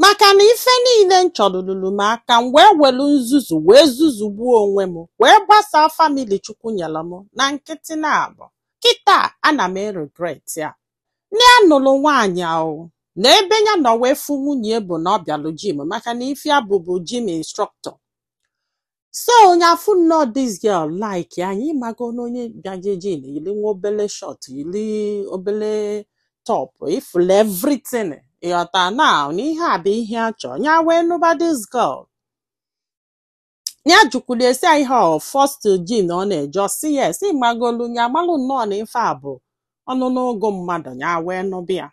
Maka na ife niile m chọrọ lulu m aka, m wee welu nzuzu wee zuzugbuo onwe m, wee gbasaa family Chukwu nyere m na nkịtị na abụ. Kịta ana m e-regret ya. Nne ya nụrụ nwaanyị o na ebe ya nọ wee fụ nwunye bụ na ọ bịalụ gym, maka na ife ya bụbu gym instructor. So onye afụ nnọọ this girl like anyị mago na onye bịaje gym yiri nwa obele short, yiri obele top, ifụlụ everything, ịghọta na na ihe a bụ ihe a chọrọ ya, wee nụba this girl. Ya jukwuru esi ya ihe ọ first gym ọ na-eje, ọ sị yes. Ịmagolu ya amalụ nnọọ na ife a bụ ọnụnụ ụgụ mmadụ, ya wee nụba ya.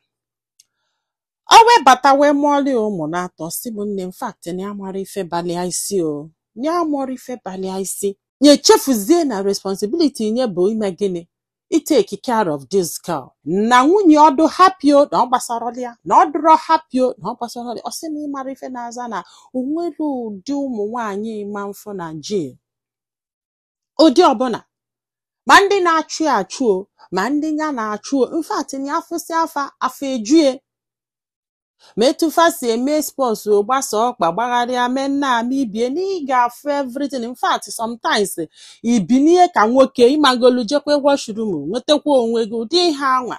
O wee bata wee mụọrọ ya ụmụ na-atọ. Si m nne, in fact, na ya mara ife balịa isi o, na ya mụọrọ ife balịa isi, ya echefuzie na responsibility nye bụ ime gịnị? I-take care of this girl. Na nwunye ọdụ happy o na ọ gbasara ya, na ọ dụrọ happy o na ọ gbasara ya. Ọ sị na ịmara ife na-aza na onwere ụdị ụmụ nwaanyị ma mfụ na gym, ụdị ọbụla, ma ndị na-achụ ya achụ o, ma ndị ya na-achụ o. In fact, na afụsị afa afọ ejue, ma etufa si eme sports o, gbasa ọkpa, gbagharịa, mee nna ama ibie na ị ga-afụ everything. In fact, sometimes ibinie ka nwoke ịmagolu jekwe washroom nwetakwa onwe gị ụdị ihe anwa.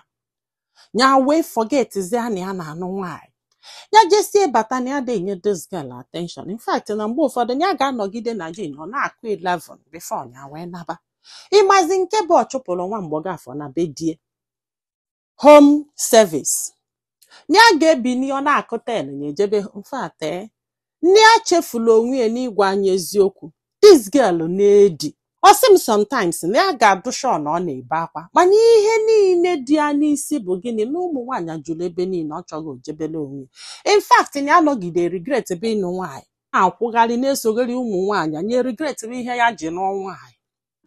Ya wee forgetzie na ya na-anụ nwaanyị. Ya jesie bata na ya dị enye this girl attention. In fact, na mgbe ụfọdụ ya ga-anọgide na gym, ọ na-akụ 11 before ya wee naba. Ịmazi nke bụ ọ chụpụrụ nwa mgbọgafọ na be die home service. Ya ga-ebini, ọ na-akụ 10, ya ejebe. In fact, nne ya chefula onwe ya n'ịgwa anyị eziokwu. This girl na-edi, ọ sị m sometimes na ya ga-adụ sure na ọ na-ebe akwa, mana ihe niile dị ya n'isi bụ gịnị? Na ụmụ nwaanyị jụrụ ebe niile, ọ chọghị ojebele onwe ya. In fact, na ya nọgide regret ebe ịnụ nwaanyị, na-akwụgharị na-esogharị ụmụ nwaanyị, nye regret bụ ihe ya ji nụọ nwaanyị.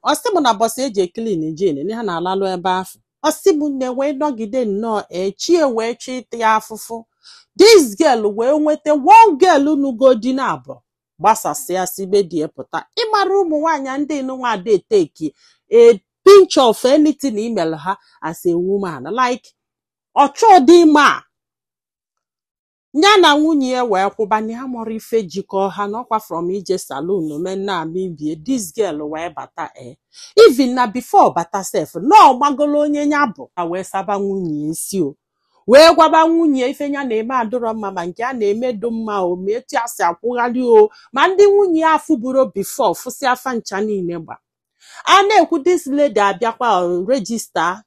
Ọ sị m na bọsị eji e-clean gym na ha na-alalụ ebe afọ. Ọ sị m nne, wee nọgide nnọọ echie wee chọ ịta ya afụfụ. This girl wee nweta one girl nugo di na abụọ, gbasasịa si be di ya pụta. Ịmara ụmụ nwaanyị ndị nwa ada e-take a pinch of anything email ha as a woman, like ọchọdị ime a. Ya na nwunye ya wee kwụba na ya mụrụ ife jikọọ ha n'ọkwa from ije salon mee nna ama ibie. This girl wee bata, even na before bata sef na ọgbagolo onye ya bụ ha, wee saba nwunye ya isi o, wee gwaba nwunye ife ya na-eme adịrọ mma, ma nke a na-eme dị mma o, ma etu a si akwụgharị o, ma ndị nwunye ya afụburo before fụsị afa ncha niile gba a na-ekwu. This lady abịakwa register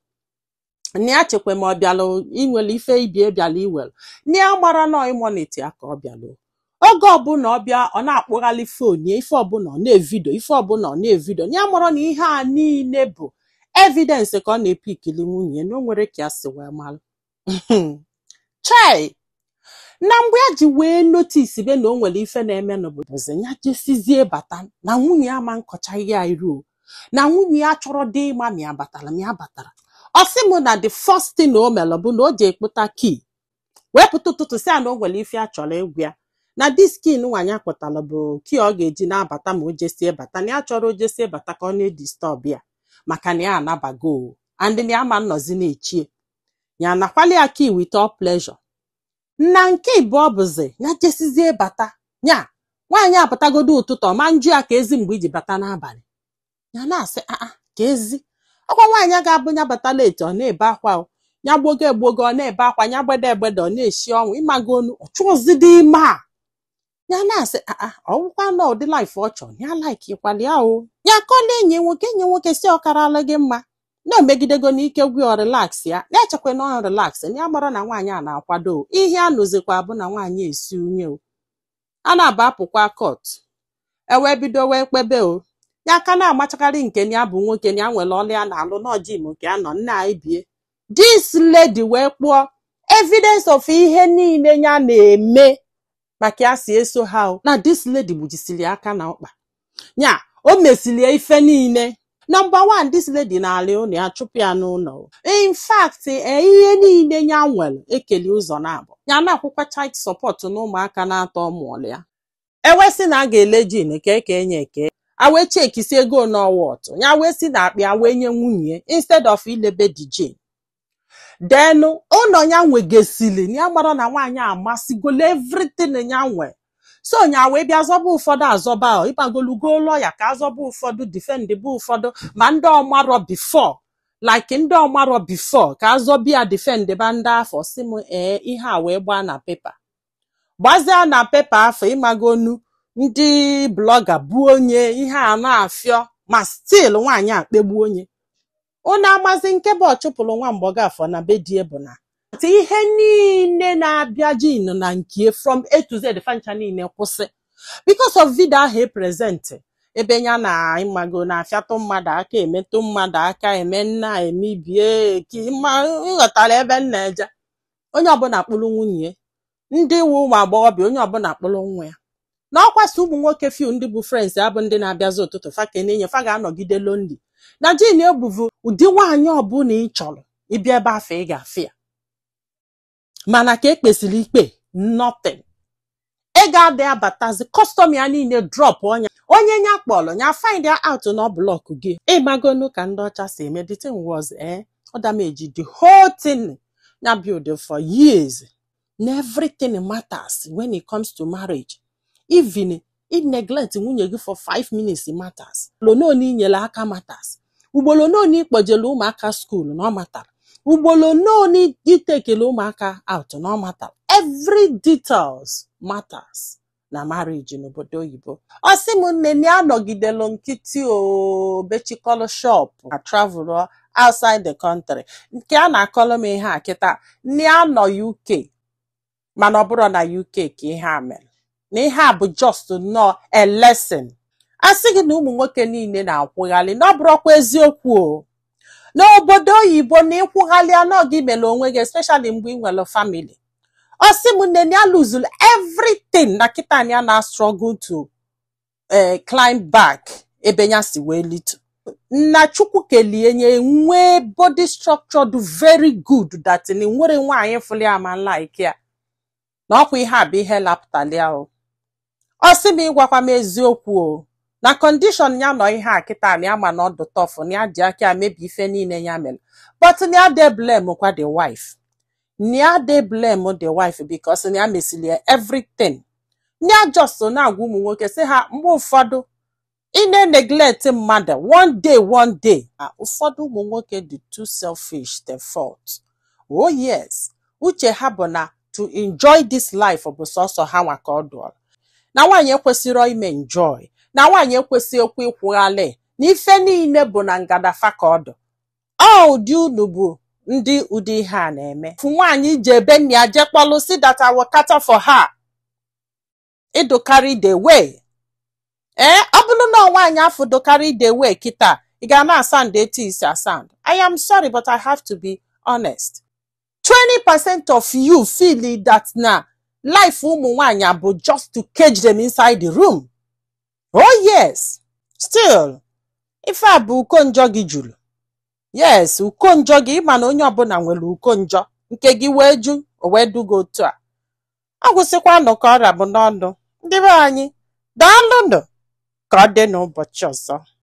na ya chekwa ma ọ bịalụ inwere ife ibie bịala iwere, na ya mara nọ ị-monitor ya ka ọ bịalụ. Oge ọbụla ọ bịa, ọ na-akpụghalị phone ya, ife ọbụla ọ na-e-video, ife ọbụla ọ na-e-video. Ya mara na ihe a niile bụ evidence ka ọ na-epikili nwunye ya, na o nwere ka ya si wee malụ. Chai, na mgbe ya ji wee notice be na o nwere ife na-eme n'obodo, ya jesizie bata na nwunye ya ma nkọchaghị ya iru, na nwunye ya chọrọ dị ịma ma ya batara ma ya batara. Ọ sị m na the first thing o mere bụ na o ji ekpụta key wee pụta ụtụtụ, si ya na o nwere ife a chọrọ ịgwa ya, na this key nwaanyị akpụtara bụ key ọ ga-eji na-abata ma o jesie bata, na ya chọrọ o jesie bata ka ọ na-e-disturb ya, maka na ya anabago o and na ya ma nnọzi na-echie ya. Nakwali ya key with all pleasure. Na nke ịbụọ bụzi ya jesizie bata, ya nwaanyị apụtagodo ụtụtụ ọma njụ ya ka ezi mgbe iji bata n'abalị. Ya na-asị aa ka ezi ọkwa nwaanyị ga-abụ ya bata late, ọ na-ebe akwa o, ya gbogo egbogo, ọ na-ebe akwa, ya gbede egbede, ọ na-eshi ọnwụ. Ịmago onu ọchụọzidi ime a, ya na-asị aa ọwụkwa na ụdị life ọ chọrọ ya like ịkwali ya o. Ya kọla enyi nwoke, enyi nwoke si ọkarala gị mma na omegidego n'ike gwi ọ relax ya, na-echekwa na ọ relax na ya mara na nwaanyị a na-akwado o. Ihe a nụzikwa bụ na nwaanyị esi unye o, a na-aba apụkwa court, ewee bido wee kpebe o. Ya aka na-amachakarị nke ya bụ nwoke na ya nwere ọlụ ya na-alụ n'ọjim nke ya nọ nna anyị bie. This lady wee kpụọ evidence of ihe niile ya na-eme maka ya si eso ha o. Na this lady gbujisiri aka na ọkpa ya, o mesilie ife niile. Number one, this lady na-alị ụlọ ya, chụpụ ya n'ụlọ. In fact, ihe niile ya nwere ekeli ụzọ na-abụ ya na-akwụkwa child support na ụmụaka na-atọ mụọlụ ya. Ewesị na a ga-ele jin ka eke enye eke, a wee chekisi ego n'ọwa ọtụ ya, wee si na akpa ya wee nye nwunye instead of ilebe the gin. Then ụlọ ya nwegesili na ya mara na nwaanyị amasịgolo everything ya nwe. So nya wee bịa zọba ụfọdụ, azọba ịgbagolugo ụlọ ya ka azọba ụfọdụ, defend bụ ụfọdụ, ma ndị ọmarọ before, like ndị ọmarọ before ka azọbịa, defend ba ndị afọ. Si m ee, ihe a wee gbaa na paper, gbazia na paper afọ. Ịmagonu ndị blogger bụ onye ihe a na-afịọ, ma still nwaanyị a kpegbu onye unu amazi nke bụ ọchụpụrụ nwa mgbọgọ afọ na be die. Bụ na ihe niile na-abịa jin na nke from A to Z, fancha niile kwụsị because of video ahụ e present ebe ya na ịmago na-afịatụ mmadụ aka, emetụ mmadụ aka, eme nna emibie ma nghọtara ebe m na-eje. Onye ọbụla kpụrụ nwunye, ndị wu ụmụ agbọghọbịa, onye ọbụla kpụrụ nwa ya na ọkwasị. Ụmụ nwoke few ndị bụ friends abụ ndị na-abịazi ụtụtụ fa kenenye, fa ga-anọgide lonely. Na jin ebuvu ụdị nwaanyị ọbụla ị chọrọ ịbịa ebe afọ ị ga-afị ya, mana ka ekpesịrị ikpe, nothing. Ego adị abatazi, customer ya niile drop ọnya. Onye nya kpọrọ nya find out na ọ block gị. Ịmagonu ka ndị ọcha si eme. The thing was, ọ damage the whole thing ya build for years. Na everything matters when it comes to marriage. Even if neglect nwunye gị for 5 minutes matters. Ugboro inyere aka matters, ugboro n'one ịkpọjere ụmụaka school na ọ matara, ugboro n'one itekele ụmụaka out na ọ matara. Every details matters na marriage n'obodo oyibo. Ọ sị m nne na ya nọgidelu nkịtị, o bechikọlụ shop na travel outside the country. Nke a na-akọlụ m ihe a kịta, nne ya nọ UK, mana ọ bụrụ na UK ka ihe a mere, na ihe a bụ just nnọọ a lesson. A sị gị na ụmụ nwoke niile na-akwụghalị, na ọ bụrụkwa eziokwu o. N'obodo oyibo, na ịkwụghalị anọ gị mere onwe gị, especially mgbe ị nwere family. Ọ sị m nne ya luzuru everything, na kịta ya na struggle to climb back ebe ya si wee litu. Na Chukwu kelie nye nwee body structure dị very good, that na nwere nwaanyị fụli ama like ya, na ọkwa ihe a bụ ihe lapụtalịa o. Ọ sị m ịgwakwa m eziokwu o, na condition ya nọ ihe a kịta, na ya ma na ọdụ tough, na ya ji aka ya mebi ife niile ya mere, but na ya de blame kwa the wife, na ya de blame the wife because na ya mesili ya everything. Na ya just na-agwa ụmụ nwoke sị ha, mgbe ụfọdụ ị na-neglect mmadụ, one day, one day. Ụfọdụ ụmụ nwoke dị too selfish, the fault. Oh yes, uche ha bụ na to enjoy this life bụ sọsọ ha nwa ka ọ dụọrọ, na nwaanyị ekwesịrọ ime enjoy, na nwaanyị ekwesị ekwe ịkwụghalị, na ife niile bụ na ngadafa ka ọ dụ. Ọ ụdị unu bụ ndị ụdị ihe a na-eme. Fụ nwaanyị ji ebe nna ya jee kpọlụ si that I will cater for her, ịdụ carry the way. Ee, ọ bụrụ na nwaanyị afọ do carry the way kịta, ị ga na asand etu isi asand. I am sorry, but I have to be honest. 20% of you feel that na life ụmụ nwaanyị bụ just to cage them inside the room. Oh yes, still ife a bụ uko njọ gị juru. Yes, uko njọ gị. Ịma na onye ọbụla nwere uko njọ nke gị wee ju o wee dugo otu a. Ọ gwụsịkwanụ ka ọrịa bụ n'ọnụ ndị be anyị. Daalụnụ, ka ọ dị n'ụbọchị ọzọ.